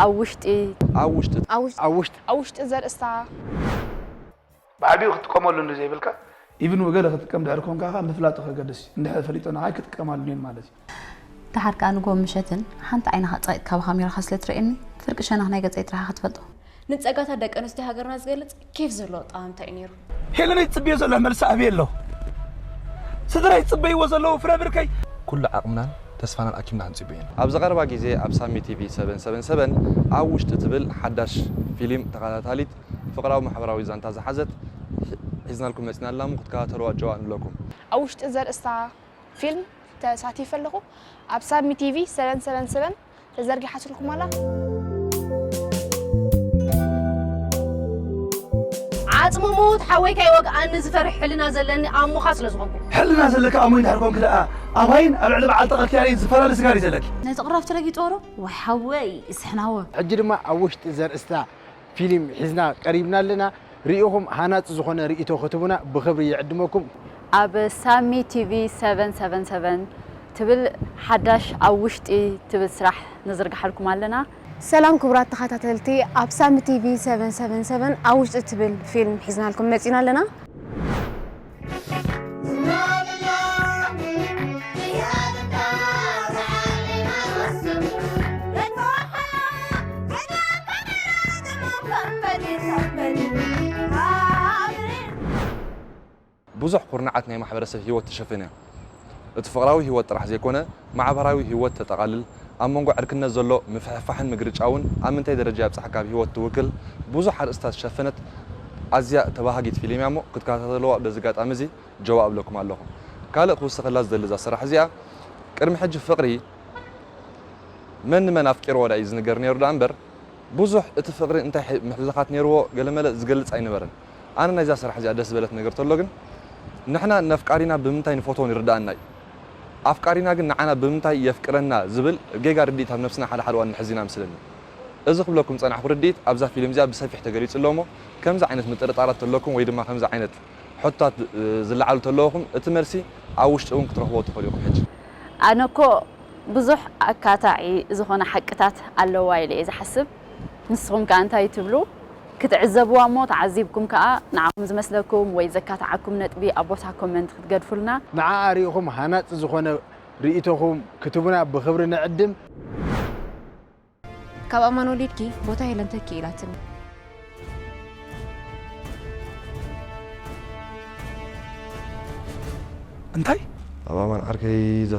ኣብ ውሽጢ ኣብ ውሽጢ ኣብ ውሽጢ ኣብ ውሽጢ ኣብ ውሽጢ ዘርእስታ ብዓቢኡ ክትጥቀመሉ እንድዘይብልካ ኢቭን ወገለ ክትጥቀም ድሕሪ ኮንካ ከኣ ምፍላጡ ከገድስ እዩ። እንድሕር ፈሊጦ ንዓይ ክጥቀማሉ እየን ማለት እዩ። ደሓር ከኣ ንግሆ ምሸትን ሓንቲ ዓይንኻ ጸቒጥካ ብካሜራኻ ስለ ትርእየኒ ፍርቂ ሸነኽ ናይ ገጸይ ጥራሕ ኢኻ ትፈልጦ። ንጸጋታት ደቂ ኣንስትዮ ሃገርና ዝገልጽ ኬፍ ዘለዎ ኣጠማምታ እዩ ነይሩ። ሄለነይ ትጽበዮ ዘለኺ መልሲ ኣበይ ኣሎ? ስድራይ ዝጽበይዎ ዘለዉ ፍረ ብርከይ። ኩሉ ዓቕምናን ተስፋናን ኣኪብና ክንጽበዮ ኢና። ኣብዚ ቀረባ ግዜ ኣብ ሳሚ ቲቪ ሰቨን ሰቨን ሰቨን ኣብ ውሽጢ ትብል ሓዳሽ ፊሊም ተኸታታሊት ፍቕራዊ ማሕበራዊ ዛንታ ዝሓዘት ሒዝናልኩም መጺና ኣላሙ ክትከታተልዋ ጀዋእ ንብለኩም። ኣብ ውሽጢ ዘርእስታ ፊልም ተሳቲፈ ኣለኹ። ኣብ ሳሚ ቲቪ ሰቨን ሰቨን ሰቨን ተዘርጊሓትልኩም ኣላ። ዓጽሙ ምዉት ሓወይ ከይወግኣኒ ዝፈርሕ ሕልና ዘለኒ ኣሞኻ ስለ ዝኾንኩ። ሕልና ዘለካ ኣሞይ እንድሕር ኮንኪ ደኣ ኣባይን ኣብ ልዕሊ በዓል ጠቐልኪ ኣነይን ዝፈላለ ስጋር እዩ ዘለኪ። ነቲ ቅራፍ ትረጊጥዎ ዶ? ዋይ ሓወይ ስሕናወ። ሕጂ ድማ ኣብ ውሽጢ ዘርእስታ ፊሊም ሒዝና ቀሪብና ኣለና። ርኢኹም ሃናጺ ዝኾነ ርኢቶ ክትህቡና ብኽብሪ ይዕድመኩም። ኣብ ሳሚ ቲቪ ሰቨን ሰቨን ሰቨን ትብል ሓዳሽ ኣብ ውሽጢ ትብል ስራሕ ንዝርግሓልኩም ኣለና። ሰላም ክቡራት ተኸታተልቲ፣ ኣብ ሳሚ ቲቪ ሰቨን ሰቨን ሰቨን ኣብ ውሽጢ ትብል ፊልም ሒዝናልኩም መጺና ኣለና። ብዙሕ ኩርናዓት ናይ ማሕበረሰብ ህይወት ትሸፍን እያ። እቲ ፍቕራዊ ህይወት ጥራሕ ዘይኮነ፣ ማዕበራዊ ህይወት ተጠቓልል፣ ኣብ መንጎ ዕርክነት ዘሎ ምፍሕፋሕን ምግርጫውን ኣብ ምንታይ ደረጃ የብጽሓካ ኣብ ህይወት ትውክል፣ ብዙሕ ኣርእስታት ዝሸፈነት ኣዝያ ተባሃጊት ፊልም እያ እሞ ክትከታተልዋ በዚ ኣጋጣሚ እዚ ጀዋ እብለኩም ኣለኹ። ካልእ ክውስኸላ ዝደሊ እዛ ስራሕ እዚኣ፣ ቅድሚ ሕጂ ፍቕሪ መን ንመን ኣፍቂርዎ ደኣ እዩ ዝንገር ነይሩ ደኣ እምበር፣ ብዙሕ እቲ ፍቕሪ እንታይ ምሕልኻት ነይርዎ ገለመለ ዝገልጽ ኣይነበረን። ኣነ ናይዛ ስራሕ እዚኣ ደስ ዝበለት ነገር ተሎ ግን፣ ንሕና ነፍቃሪና ብምንታይ ንፈትዎን ይርድኣና እዩ። ኣፍቃሪና ግን ንዓና ብምንታይ የፍቅረና ዝብል ጌጋ ርድኢት ኣብ ነብስና ሓደ ሓደ እዋን ንሕዝ ኢና መስለኒ። እዚ ክብለኩም ዝጸናሕኩ ርድኢት ኣብዛ ፊልም እዚኣ ብሰፊሕ ተገሊጹ ኣሎ እሞ፣ ከምዚ ዓይነት ምጥርጣራት ተለኩም ወይ ድማ ከምዚ ዓይነት ሕቶታት ዝለዓሉ ተለኹም፣ እቲ መልሲ ኣብ ውሽጢ እውን ክትረኽብዎ ትኽእሉ ኢኹም። ሕጂ ኣነ እኮ ብዙሕ ኣካታዒ ዝኾነ ሓቅታት ኣለዋ ኢለ እየ ዝሓስብ። ንስኹም ከኣ እንታይ ትብሉ? ክትዕዘብዋ እሞ ተዓዚብኩም ከኣ ንዓኹም ዝመስለኩም ወይ ዘካትዓኩም ነጥቢ ኣብ ቦታ ኮመንት ክትገድፉልና። ንዓኣ ርኢኹም ሃናጺ ዝኾነ ርኢቶኹም ክትቡና ብኽብሪ ንዕድም። ካብ ኣማን ወሊድኪ ቦታ ሄለን ተኪ ኢላትኒ። እንታይ? ኣብ ኣማን ዓርከይ እዛ